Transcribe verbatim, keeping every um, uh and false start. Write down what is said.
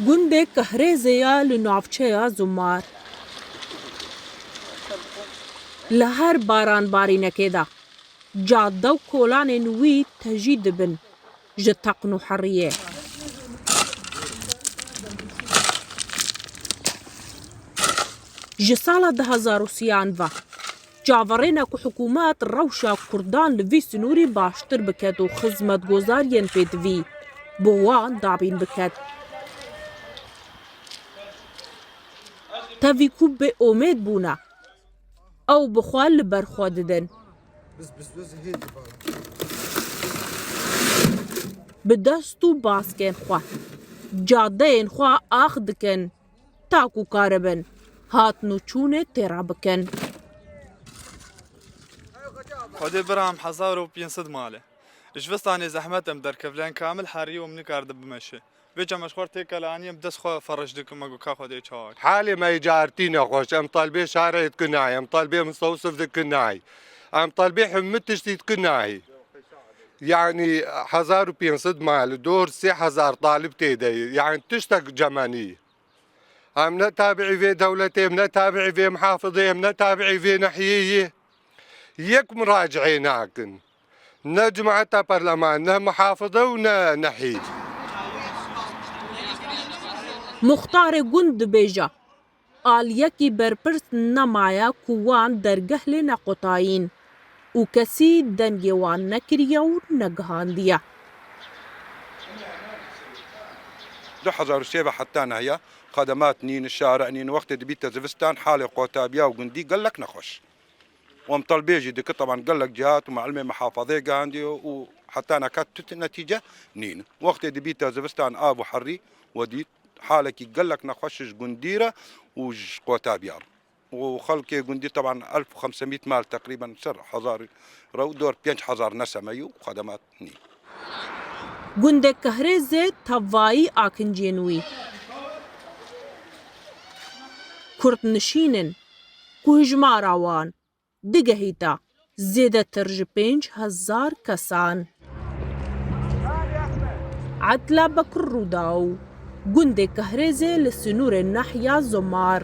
Gundê Kehrêzê ya li navçeya Zumar. Li her baran barînekê de, cadde û kolanên wî tejî dibin ji teqn û heriyê. Ji sala du hazar û sêyan ve, çaverêne ku hikûmet rewşa Kurdan li vî sinûrî baştir biket û xizmetgozariyên pêdivî bo wan dabîn biket. Tevî ku bê omêd bûne, ew bi xwe li ber xwe didin. Bi dest û baskên xwe, cadeyên xwe ax dikin, ta ku karibin, hatin û çûnê têra bikin. Xwedê biram hezar û pênc sed mal e. Ji vistanê zehmet em derkevlen kamil herî û em nikardin bimeşe. Vê çem ez xwe têkelanî em dest xwe ferij dikim, me got ka Xwedê çawa. Halê me yê cartî nexweş, em talbê şarê dikin nayê, em talbê mistewsif dikin nayê. Em talbê hemû tiştî dikin nayê. Yani hezar û pênc sed mal, dor sê hezar talib tê de ye. Yani tiştek cemenî. Em ne tabiî vê dewletê, em ne tabiî vê muhafizê, em ne tabiî vê nehiyê yê. Yek muraciê nakin. Ne cemaeta perleman, ne muhafize û ne nehî. Muxtarê gund dibêje, aliyekî berpirs nemaye ku wan dergeh lê neqotayîn û kesî dengê wan nekiriye û negihandiye. Du hezar û sê ve heta niha xedemat nîn, şare nîn, wextê dibîte zivistan halê qotabiya û gundî gelek nexweş. Û em telbê jî dike, teban gelek cihat û me'limê mihafazê gihandiye û heta neka tut netîce nîn. Wextê dibîte zivistan av û herî wedî halekî gelek nexweş ji gundî re û ji qotabiya re. Û xelkê gundî teban elf û xemsemît mal teqrîben ser hezar re û dor pênc hezar nesemeyî û xedemat nîn. Gundê Kehrêzê tevayî akincên wî. Kurd nişîn in ku hijmara wan digehîta zêdetir ji pênc hezar kesan. Etla Bekir Rûdaw, gundê Kehrêzê li sinûrê nehiya Zomar.